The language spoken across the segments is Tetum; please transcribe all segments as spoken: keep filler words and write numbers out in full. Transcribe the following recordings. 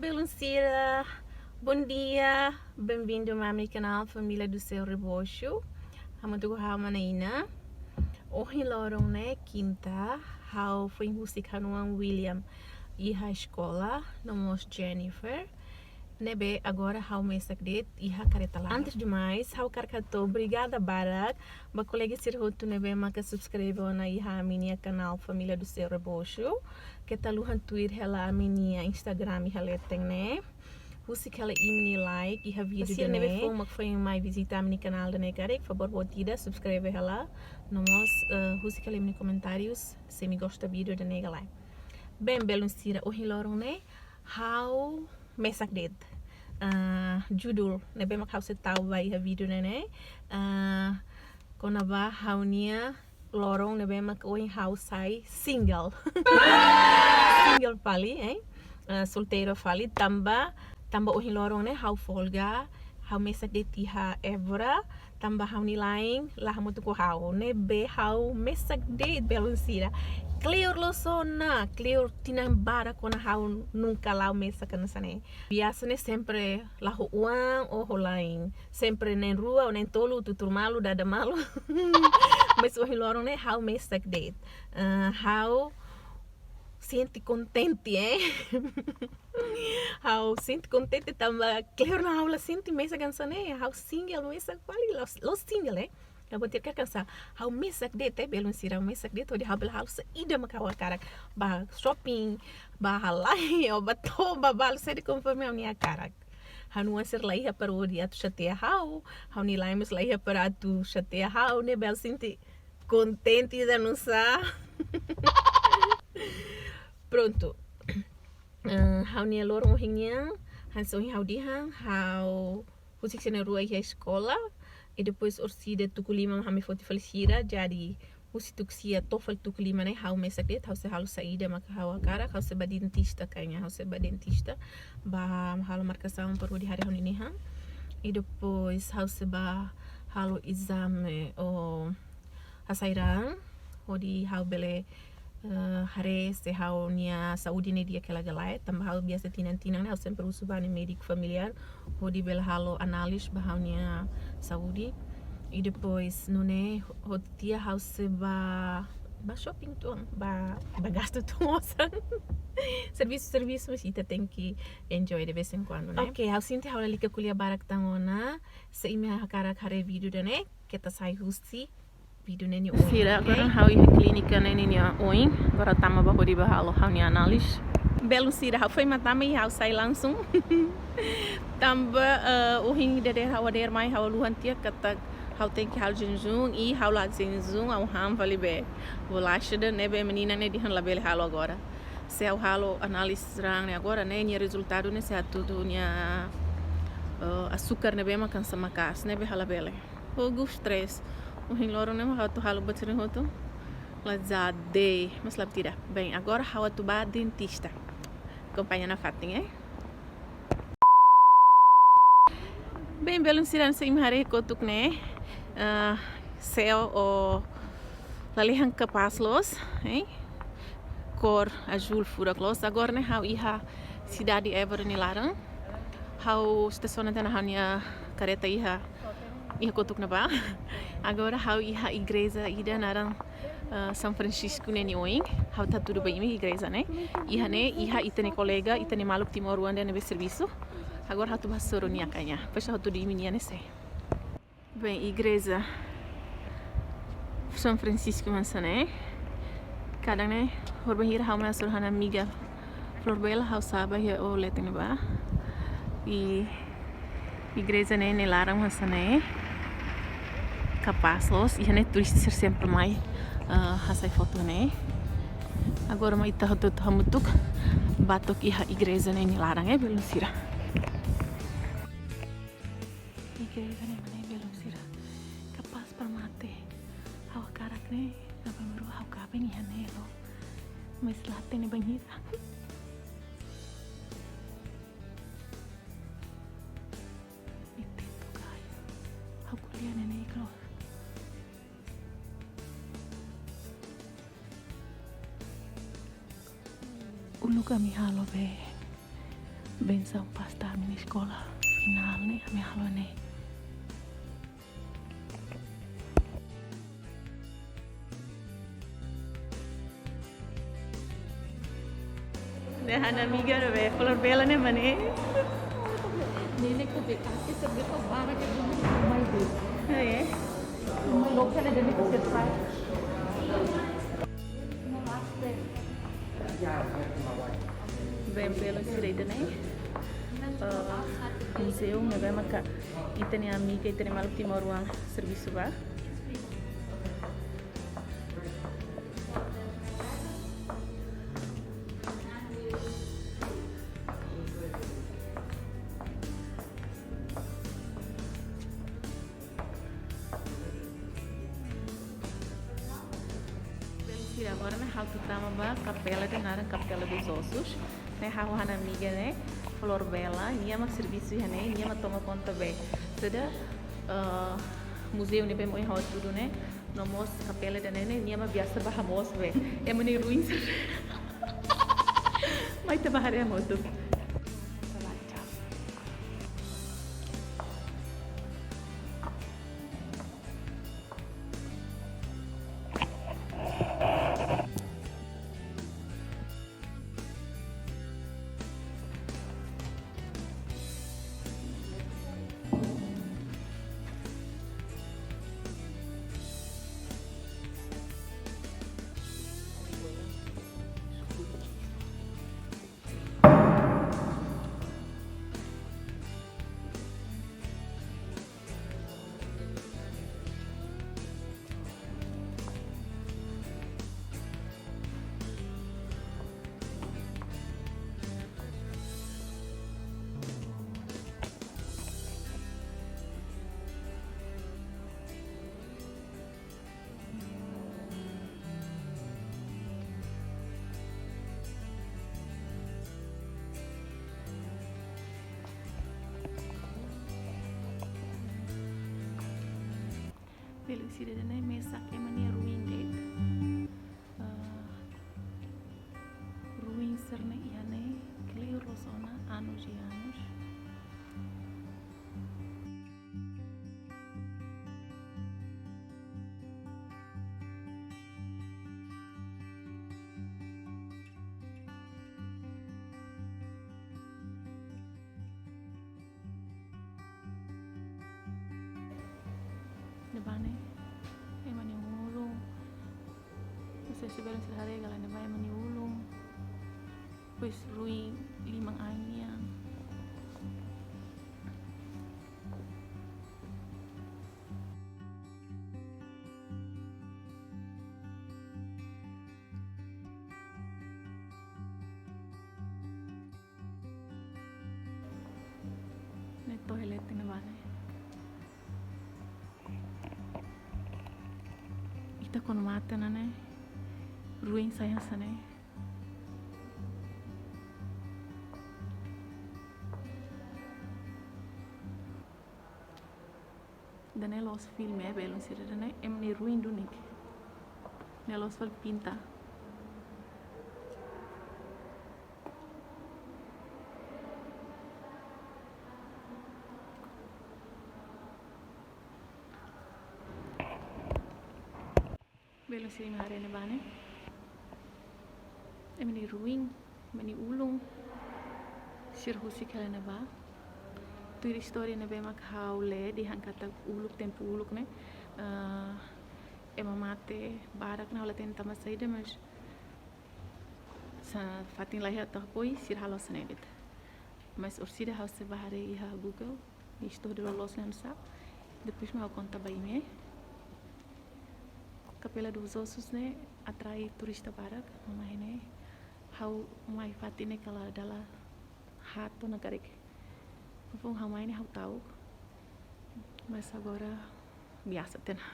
Belun sira, bom dia. Bem-vindo mai ami-nia kanál Família do Seu Rebocho. Hamutuk ho ha'u mana Ina. Ohin loron ne'e kinta, ha'u foin husik ha'u-nia oan William iha eskola, no mós Jennifer. Ne'ebé agora ha'u mesak de'it iha kareta laran. Antes de mais, ha'u hakarak hato'o obrigada barak ba kolega sira hotu ne'ebé maka subscribe ona iha ami-nia kanál Família do Seu Rebocho. Keta haluha tuir hela ami-nia Instagram iha leten ne'e. Husik hela imi-nia like iha vídeo ida-ne'e. Ba sira ne'ebé foin mak foin mai vizita ami-nia kanál ida-ne'e karik, favór boot ida subscribe hela. No mós, eh, husik hela imi-nia komentáriu se imi gosta vídeo ida-ne'e ka lae. Bem, belun sira, ohin loron ne'e ha'u mesak de'it. Ah, judul ne'ebé mak ha'u sei tau ba iha vídeo ne'e ne'e, ah, kona-ba ha'u-nia loron ne'ebé mak ohin ha'u sai single. Single fali, eh? Ah, solteira fali, tanba, tanba ohin loron ne'e ha'u folga, ha'u mesak de'it iha Évora, tanba ha'u-nia la'en la hamutuk ho ha'u, ne'ebé ha'u mesak de'it belun sira. Kleur loos ona, kleur tinan barak ona ha'u nunka la'o mesak hanesan ne'e. Biasa ne'e sempre la'o ho oan ou ho la'en, sempre na'in rua ou na'in tolu, tutur malu, dada malu. Mas ohin loron ne'e ha'u mesak de'it. Ah, ha'u sente kontente, eh? Ha'u sente kontente tanba kleur ona ha'u la sente mesak hanesan ne'e, ha'u single mesak fali, la'o, la'o single, eh? La buat ida karik hanesan, ha'u mesak de'it, eh, belun sira, ha'u mesak de'it, hodi ha'u bele halo saida mak ha'u hakarak, bá shopping, bá halai, ou bá to'o, bá balu, saida konforme ha'u-nia hakarak. Ha'u-nia oan sira la iha para hodi atu xateia ha'u, ha'u-nia la'en mós la iha para atu xateia ha'u, ne'ebé ha'u sente kontente ida nusá. Prontu. Eh, ha'u-nia loron ohin nian, hanesan ohin ha'u dehan, ha'u husik sira na'in rua iha eskola, i depois orsida tuku lima mak ami foti fali sira, jadi husi tuku sia to'o fali tuku lima ne'e ha'u mesak de'it, ha'u sei halo saida maka ha'u hakarak, ha'u sei bá dentista kayaknya, ha'u sei bá dentista, bá halo markasaun para hodi haree ha'u-nia nehan. I depois ha'u sei bá halo ezame, ou hasai raan, hodi ha'u bele, eh, haree se ha'u-nia saúde ne'e di'ak hela ka lae, tanba ha'u biasa tinan-tinan ne'e ha'u sempre husu ba ha'u-nia médiku familiár, hodi bele halo análize ba ha'u-nia saúde. I depois nune'e hotu tiha ha'u sei bá, bá shopping uitoan, bá, bá gastu uitoan osan. Servisu, servisu, mas ita tenke enjoy de vez em quando, né? Ok, ha'u sente ha'u lalika ko'alia barak tan ona, se imi hakarak haree vídeo ida-ne'e, keta sai husi vídeo ne'e nia oin. Sira, ok? Agora ha'u iha klínika ne'e nia oin. Agora tama bá hodi bá halo ha'u-nia análize. Belun sira, ha'u foin mak tama i ha'u sai langsung. Tanba, eh, ohin dadeer ha'u hadeer mai ha'u haluha tiha katak ha'u tenke halo jejún i ha'u la jejún ha'u han fali be bolaxa ida ne'ebé menina ne'e dehan labele halo agora. Se ha'u halo análize raan ne'e agora ne'e nia rezultadu ne'e sei hatudu nia, eh, asúkar ne'ebé mak hanesan maka'as ne'ebé ha'u labele. Fogo, stress. Ohin loron ne'e mak ha'u atu halo buat sira-ne'e hotu. Lazade, mas la buat ida. Bem, agora ha'u atu bá dentista. Akompaña nafatin, eh? Bem, belun sira, hanesan imi haree kotuk ne'e, ah, séu ou lalehan kapás loos, eh? Kór azúl furak loos. Agora ne'e ha'u iha sidade Évora nia laran. Ha'u estasiona tiha ona ha'u-nia kareta iha, iha kotuk ne'ebá. Agora ha'u iha igreja ida naran, eh, São Francisco ne'e nia oin. Ha'u atu hatudu ba imi igreja ne'e. Iha ne'e, iha ita-nia kolega, ita-nia maluk timoroan ida ne'ebé servisu. Agora ha'u atu bá hasoru nia kayaknya. Depois ha'u hatudu imi nia ne'e sé. Bem, igreja São Francisco mak hanesan ne'e. Kalan ne'e, horibainhira ha'u mai hasoru ha'u-nia amiga Florbela, ha'u sa'e ba iha ó leten ne'ebá. I igreja ne'e nia laran mak hanesan ne'e. Kapás loos, iha ne'e turista sira sempre mai, eh, hasai foto ne'e. Agora mai ita hotu hamutuk bá to'o iha igreja ne'e nia laran, eh, belun sira. Igreja ne'e mak ne'e, belun sira. Kapás para mate. Ha'u hakarak ne'e, na primeiro ha'u kaben iha ne'e loos. Mas la hatene bainhira. Ih, tetu kayu. Ha'u ko'alia ne'e ne'e, kleur. Uluk ami halo be, Bensaun pasta ami-nia eskola finál ne'e, ami halo ne'e. Ne'e ha'u-nia amiga ne'ebé Flor Bela ne'e, mane. Ne'e ne'e ko be kake se be ko bara ke dulu mai be. Ai, é. Mai loke ne'e dene ko se sai. Bem, belun sira, ida-ne'e, eh, muzeu ne'ebé maka ita-nia amiga, ita-nia maluk timoroan servisu ba. Belun sira, agora ne'e ha'u atu tama ba kapela ida naran Capela dos Ossos. Ne'e ha'u ho ha'u-nia amiga ne'e, Flor Bela, nia mak servisu iha ne'e, nia mak toma konta be. Saida, eh, muzeu ne'ebé mak ohin ha'u hatudu ne'e, no mós kapela ida-ne'e ne'e, nia mak biasa bá hamoos be. Ema nia ruin sira. Mai ita bá haree hamutuk. Belun sira, ida-ne'e mesak ema nia ruin de'it. Ah, ruin sira-ne'e iha ne'e kleur loos ona anos e anos. Ne'ebá ne'e ema nia ulun. Não sei se belun sira haree ka lae, ne'ebá ema nia ulun. Depois ruin liman ain nian. Ne'e to'o leten ne'ebá ne'e. Ita kuandu mate ona ne'e, ruin sai hanesan ne'e. Ida-ne'e la'ós filme, belun sira, ida-ne'e ema nia ruin duni. Ne'e la'ós fali pinta. Belun sira, imi haree ne'ebá ne'e. Ema nia ruin, ema nia ulun. Sira husik hela ne'ebá. Tuir istória ne'ebé mak ha'u lee dehan katak uluk, tempu uluk ne'e, eh, ema mate barak ne'e, ha'u la hatene tanba saida, mas sa fatin la iha atu apoiu, sira halo hanesan ne'e de'it. Mas orsida ha'u sei bá haree iha Google, istória loloos ne'e oinsá. Depois mak ha'u konta ba imi. Capela dos Ossos ne'e atrai turista barak, mai ne'e. Ha'u mai fatin ne'e kala dala haat ona karik. Foufoun ha'u mai ne'e ha'u ta'uk. Mas agora biasa tiha ona.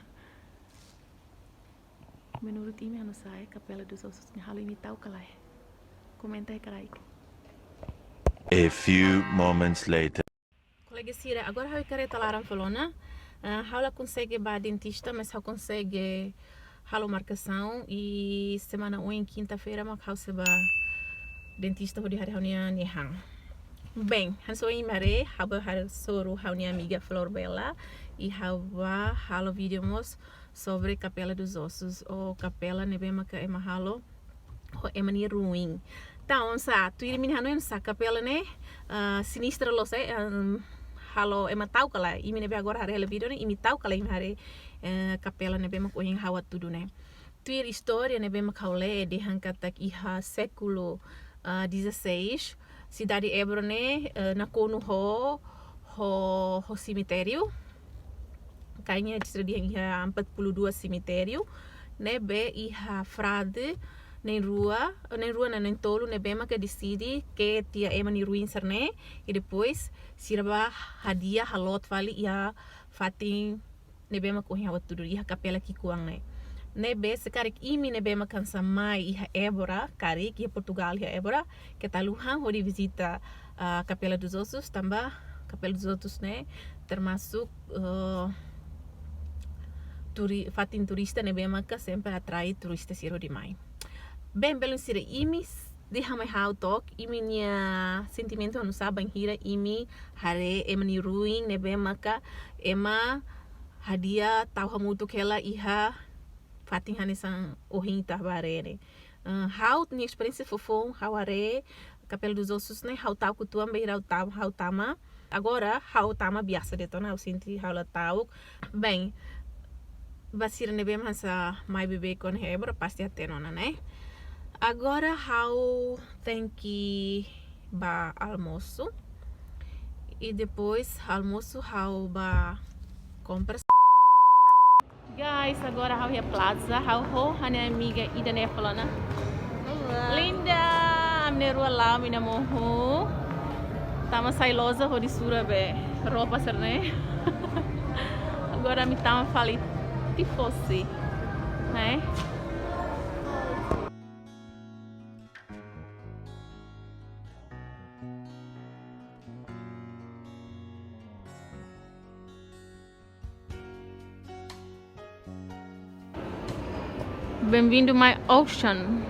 Menurut imi, anu sá, Capela dos Ossos ne'e halo imi ta'uk ka lae? Komenta iha kraik. A few moments later. Kolega sira, agora ha'u iha karreta laran fali ona. Ah, ha'u la konsege bá dentista, mas ha'u konsege halo markasaun i semana oin kinta-feira mak ha'u sei bá dentista hodi haree ha'u-nia nihan. Bem, hanesan ohin imi haree, ha'u bá hasoru ha'u-nia amiga Flor Bela, i ha'u bá halo vídeo mós sobre Capela dos Ossos, ou kapela ne'ebé maka ema halo ho ema nia ruin. Entaun, sá, tuir imi-nia hanoin sá, kapela ne'e, ah, sinistra loos, eh, em, halo ema ta'uk ka lae, imi ne'ebé agora haree hela vídeo ne'e, imi ta'uk ka lae imi haree, eh, kapela ne'ebé mak ohin ha'u hatudu ne'e. Tuir istória ne'ebé mak ha'u lee, dehan katak iha sékulu, ah, dezasseis, sidade Évora ne'e, eh, nakonu ho, ho, ho semitériu. Kayaknya sira dehan iha empat puluh dua semitériu. Ne'ebé iha frade na'in rua, na'in rua, na'in tolu, ne'ebé maka deside ke'e tiha ema nia ruin sira-ne'e, i depois sira bá hadi'a haloot fali iha fatin ne'ebé mak ohin ha'u hatudu, iha kapela ki'ikoan ne'e. Ne'ebé se karik imi ne'ebé mak hanesan mai iha Évora, karik iha Portugal iha Évora, keta haluha hodi vizita, ah, Capela dos Ossos, tanba Capela dos Ossos ne'e termasuk, eh, turi-, fatin turista ne'ebé maka sempre atrai turista sira hodi mai. Bem, belun sira, imi s-, dehan mai ha'u took, imi-nia sentimentu oinsá bainhira imi haree ema nia ruin ne'ebé maka ema hadi'a tau hamutuk hela iha fatin hanesan ohin ita bá haree ne'e. Eh, ha'u-nia esperiénsia fofoun, ha'u haree Capela dos Ossos ne'e, ha'u ta'uk uitoan bainhira ha'u ta-, ha'u tama. Agora, ha'u tama biasa de'it ona, ha'u sente ha'u la ta'uk. Bem, ba sira ne'ebé mak hanesan mai beibeik ona iha Évora, pasti hatene ona, ne'e? Agora, ha'u tenke bá almosu. I depois almosu, ha'u bá kompras. Guys, agora ha'u iha plaza, ha'u ho ha'u-nia amiga ida ne'e fali ona. Olá. Linda, ami na'in-rua la'o, ami na'in-rua mohu. Tama sai loja hodi sura be roupa sira-ne'e. Agora ami tama fali tifosi, né? Bem-vindo my ocean.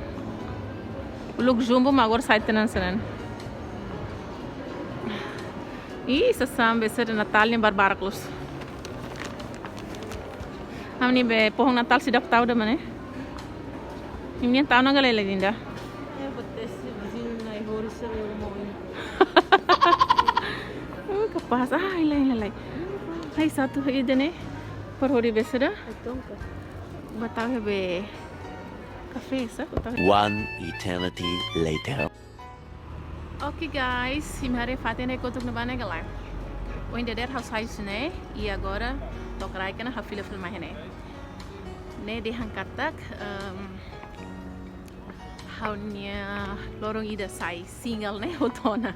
Uluk jumbo, mas agora sai tenan senen. Ih, sasán be sira Natál ne'e barbarak loos. Ami-nia be pohon Natál seidauk tau ida, mana? Imi-nian tau ona ka lae, Linda? Eh, potesi, viziñu na'in-rua sira, eu morri. Uh, kapás. Ah, ilai, ilai, ilai. Ai, satu ida ne'e. Para hodi be sira. Entaun ka. Bá tau iha be kafé, sá? Bá tau. One eternity later. Oke, guys, imi haree fatin ne'e kotuk ne'ebá ne'e ka lae. Ohin dadeer ha'u sai husi ne'e, i agora to'o kraik ona ha'u fila fali mai ne'e. Ne'e dehan katak, em, ha'u-nia loron ida sai single ne'e hotu ona.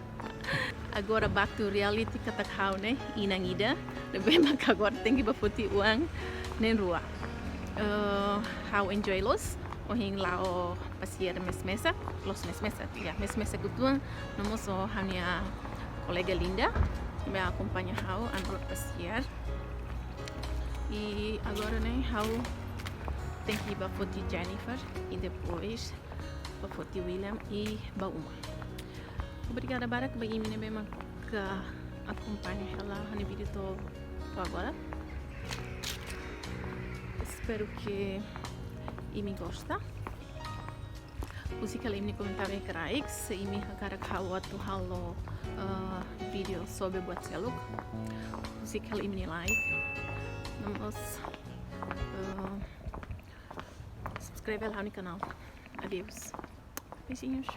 Agora back to reality katak ha'u ne'e inan ida, ne'ebé maka agora tenke bá foti oan na'in-rua. Eh, ha'u enjoy loos, ohin la'o pasiar mesak-mesak, loos mesak-mesak, ya, mesak-mesak uitoan, no mós ho ha'u-nia kolega Linda, ne'ebé akompaña ha'u, ami rua pasiar. I agora ne'e ha'u tenke bá foti Jennifer, i depois bá foti William, i bá uma. Obrigada barak ba imi ne'ebé maka akompaña hela ha'u-nia vídeo to'o, to'o agora. Espero que imi gosta. Husik hela imi-nia komentáriu iha kraik, se imi hakarak ha'u atu halo, eh, vídeo sobre buat seluk. Husik hela imi-nia like. No mós, eh, subscribe hela ha'u-nia kanál. Adeus. Beijinhos.